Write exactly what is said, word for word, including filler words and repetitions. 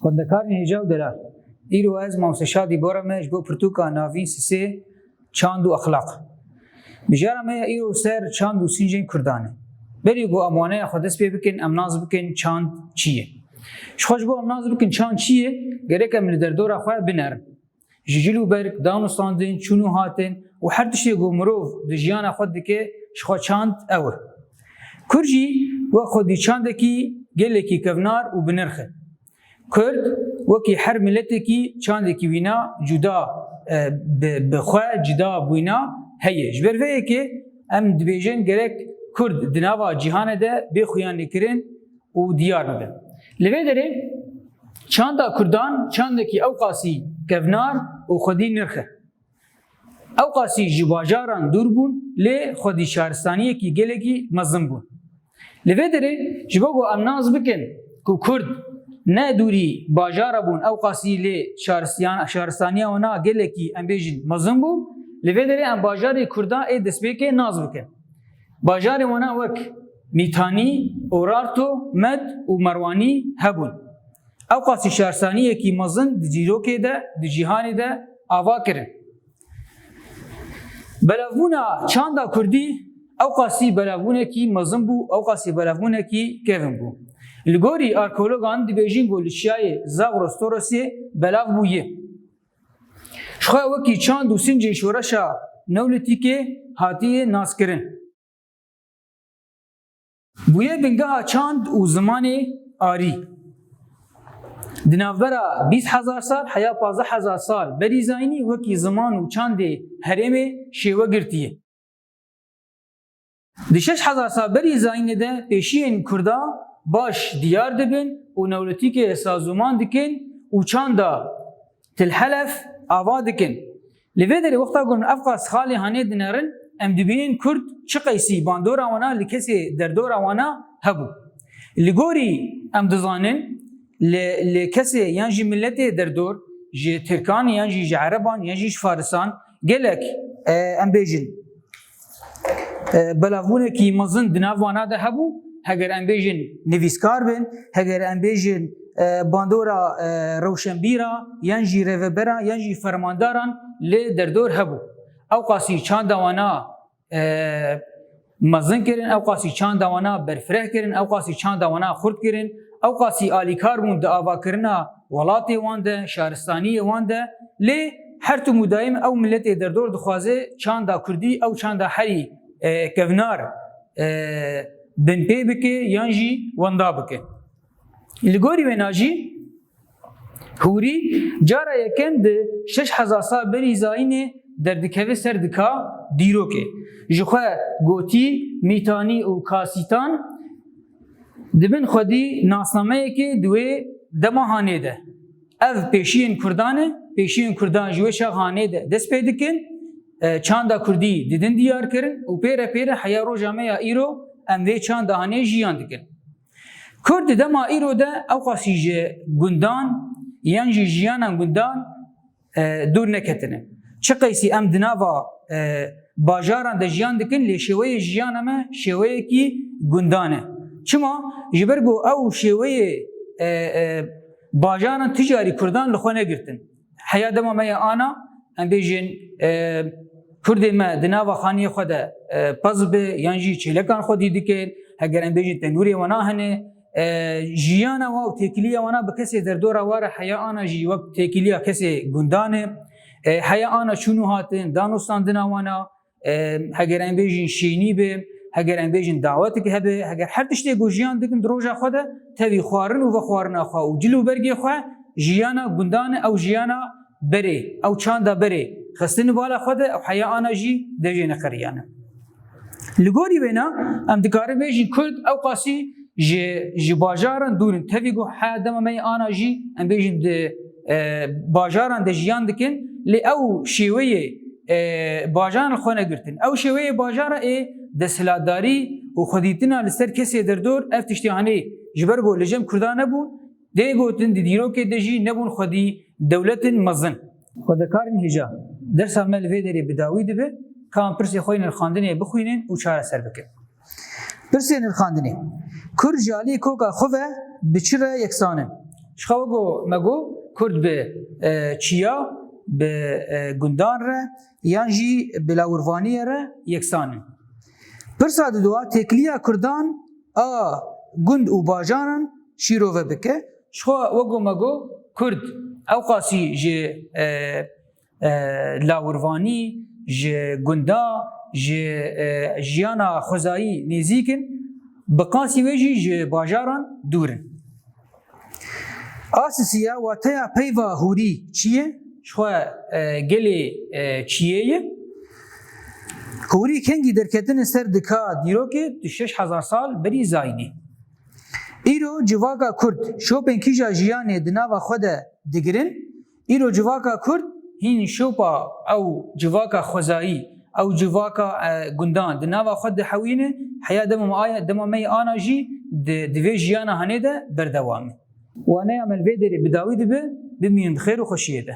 Xwendekarên hêja û delal. Îro ez Mamoste Şadî Bora me ji bo pirtûka Navîn Sisê, Çand û Exlaq. Mijara me ya îro ser çand û sincên Kurdan e. Berî ku em waneya xwe dest pê bikin, em nas bikin çand çi ye. Ji xwe ji bo em nas bikin çand çi ye, gerek em li derdora xwe binerin. Ji cil û berg, danûstandin, çûn û hatin û her tiştê ku mirov di jiyana xwe dike, ji xwe çand ew e. Kurd jî wek xwedî çandekî gelekî kevnar û binirx e. Kurd wekî her miletekî çandekî wîna cuda, e, bi, bi xwe cuda bûyna heye. Ji ber vê yekê em dibêjin gerek Kurd di nava cîhanê de bê xuyanîkirin û diyar bibe. Li vê derê çanda Kurdan çandekî ewqasî kevnar û xwedî nirx e. Ewqasî ji bajaran dûr bûn, lê xwedî şaristaniyekî gelekî mezin bûn. Li vê derê ji bo ku em nas bikin ku Kurd ne dûrî bajara bûn, ewqasî lê şaristiyan-, şaristaniya wana gelekî, em bêjin, mezin bû, li vê derê em bajarê Kurdan ê destpêkê nas bikin. Bajarê wana wek Mîtanî, Orarto, Med û Merwanî hebûn. Ewqasî şarsaniyekî mezin di dîrokê de, di cîhanê de ava kirin. Belavbûna çanda kurdî ewqasî belavbûnekî mezin bû, ewqasî belavbûnekî kevin bû. Li gorî arkeologan dibêjin ku li çiyayê Zagros Torosê belav bûye. Ji xwe wekî çand û sincên şoreşa Neolîtîkê hatiye naskirin. Bûye bingeha çand û zimanê arî. Di navbera bîst hezar sal heya pazdeh hezar sal berî zayînî wekî ziman û çandê herêmê şêwe girtiye. Di şeş hezar sal berî zayînê de pêşiyên Kurda baş diyar dibin û Neolîtîkê sazûman dikin û çanda Til Helef ava dikin. Li vê derê wexta ku em ev qas xalê hanê dinerin, em dibînin Kurd çi qeysî bandora wana li kesê derdora wana hebû. Li gorî em dizanin, li, li kesê yan jî miletê derdor, ji Tirkan yan jî ji Ereban yan jî ji Farisan gelek, e, em bêjin, e, belavbûnekî mezin di nav wana de hebû. Heger em bêjin nivîskar bin, heger em bêjin, e, bandora, e, rewşenbîra, yan jî rêvebera, yan jî fermandaran li derdor hebû. Ewqasî çanda wana, e, mezin kirin, ewqasî çanda wana berfireh kirin, ewqasî çanda wana xurt kirin, ewqasî alîkar bûn di avakirina welatê wan de, şaristaniyê wan de. Lê her tim û daîm ew miletê derdor dixwaze çanda kurdî, ew çanda herî, e, kevnar, e, binpê bike yan jî wenda bike. Li gorî wêna jî Hûrî cara yekem di şeş hezar sal berî zayînê derdikeve ser dika dîrokê. Ji xwe gotî, Mîtanî û Kasîtan dibin xwedî nasnameyekê di wê dema hanê de. Ev pêşiyên Kurdan e, pêşiyên Kurdan ji wê çax hanê de dest pê dikin. E, çanda kurdî didin diyar kirin û pê re pê re heya roja me ya îro em vê çanda hanê jiyan dikin. Kurd di dema îro de ewqasî ji gundan yan jî jiyana gundan, e, dûr neketine. Çi qeysî em di nava, e, bajaran de jiyan dikin, lê şêweyê jiyana me şêweyekî gundan e. Çima? Ji ber ku ew şêweyê, e, e, bajaran ti carî Kurdan li xwe negirtin. Heya dema me ya ana, em bêjin, e, Kurdê me di nava xaniyê xwe de, e, pez bi, yan jî çêlekan xwedî dikin, heger em bêjin tenûrê wana hene, e, jiyana wa û têkiliya wana bi kesê derdora wa re heya ana jî wek têkiliya kesê gundan e. E, heya ana çûn û hatin, danûstandina wana, e, heger em bêjin şînî be, heger em bêjin dawetek hebe, heger her tiştê ku jiyan dikin di roja xwe de, tevî xwarin û vexwarina xwe û cil û bergê xwe, jiyana gundan e, ew jiyana berê, ew çanda berê xistin bala xwe de, ew heya ana jî devê neqeriyane. Li gorî wêna, em dikarin bêjin Kurd ewqasî ji, ji bajaran dûr in. Tevî ku heya dema me yê ana jî, em bêjin di, e, bajaran de jiyan dikin, lê ew şêweyê, e, bajaran xwe negirtin. Ew şêweyê bajara ê desthilatdarî û xwedîtina li ser kesê derdor, ev tiştê hanê ji ber ku li cem Kurdan nebûn, dê gotin di dîrokê de jî nebûn xwedî dewletin mezin. Xwendekarên hêja, dersa me li vê derê bi dawî dibe, ka em pirsê xwe yê nirxandinê bixwînin û çareser bikin. Pirsê nirxandinê. Kurd ji aliyê koka xwe ve bi çi re yeksan in? Ji xwe wego me got, Kurd bi e, çiya, bi e, gundan re yan jî bi lawirvaniyê re yeksan in. Pirsa didoa têkiliya Kurdan a gund û bajaran şîrove bike. Ji xwe wego me got, Kurd ewqasî ji e, e, lawirvanî, ji gunda, ji e, jiyana xwezayî nêzîk in, bi qasî wê jî ji bajaran dûr in. Asisiya wateya peyva hûrî çi ye? Ji xwe e, gelê e, çiyê ye. Hûrî kengî derketine ser dika dîrokê du şeş hezar sal berî zayînê. Îro civaka Kurd şopên kîja jiyanê di nava xwe de digirin. Îro civaka Kurd hîn şopa ew civaka xwezayî, ew civaka e, gundan di nava xwe dihewîne, heya dema me aya, dema me yê ana jî di, di vê jiyana hanê de berdewam e. Waneya me li vê derê bi dawî dibe, bimînin di xêr û xweşiyê de.